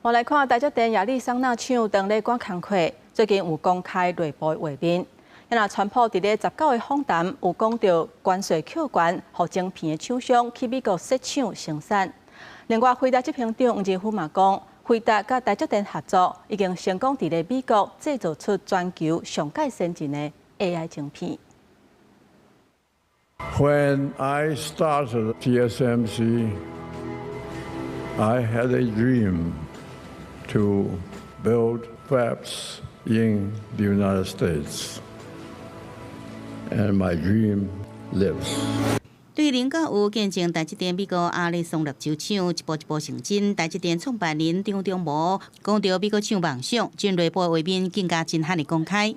我來看台積電亞利桑那廠當咧趕工課，最近有公開內部畫面。啊若川普佇咧19個訪談有講著關稅扣懸，予晶片的廠商去美國設廠生產。另外，輝達執行長黃仁勳嘛講，輝達佮台積電合作，已經成功佇咧美國製造出全球上蓋先進的 AI 晶片。 When I started TSMC, I had a dream to build fabs in the United States. And my dream lives. 對領導有見證台積電美國亞利桑那州廠一步一步成真，台積電創辦人張忠謀講著美國廠夢想，將內部畫面更加震撼的公開。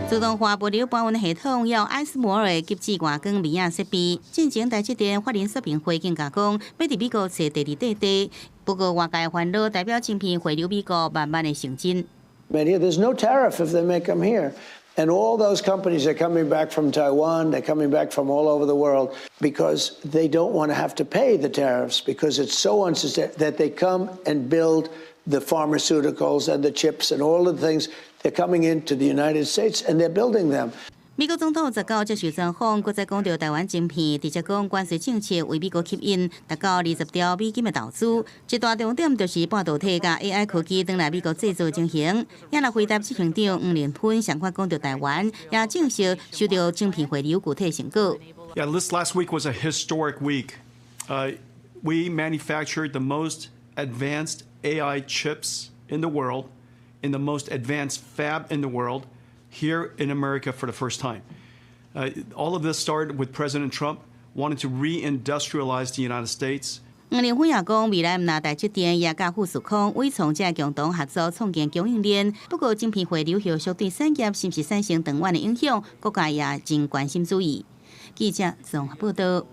自動化物流搬運系統有艾斯摩爾的極紫外光物仔設備。進前台積電法人說明會更加講，欲佇美國設第二塊地。不過外界煩惱代表晶片回流美國慢慢的成真。 There's no tariff if they make them here. And all those companies are coming back from Taiwan, they're coming back from all over the world because they don't want to have to pay the tariffs because it's so unsustainable that they come and build the pharmaceuticals and the chips and all the things. They're coming into the United States and they're building them. 美國總統19接受專訪，閣再講著台灣晶片，直接講關稅政策為美國吸引達到20兆美金的投資。一大重點就是半導體佮 AI 科技轉來美國製造情形。也若輝達執行長黃仁勳上款講著台灣，也證實受著晶片回流具體成果。 Yeah, this last week was a historic week. We manufactured the most advanced AI chips in the world, in the most advanced fab in the world, here in America for the first time. All of this started with President Trump wanting to reindustrialize the United States. 黃仁勳也講，未來毋但台積電也佮富士康、緯創這共同合作創建供應鏈。不過，晶片回流後續對產業是毋是產生長遠的影響，各界也真關心注意。記者綜合報道。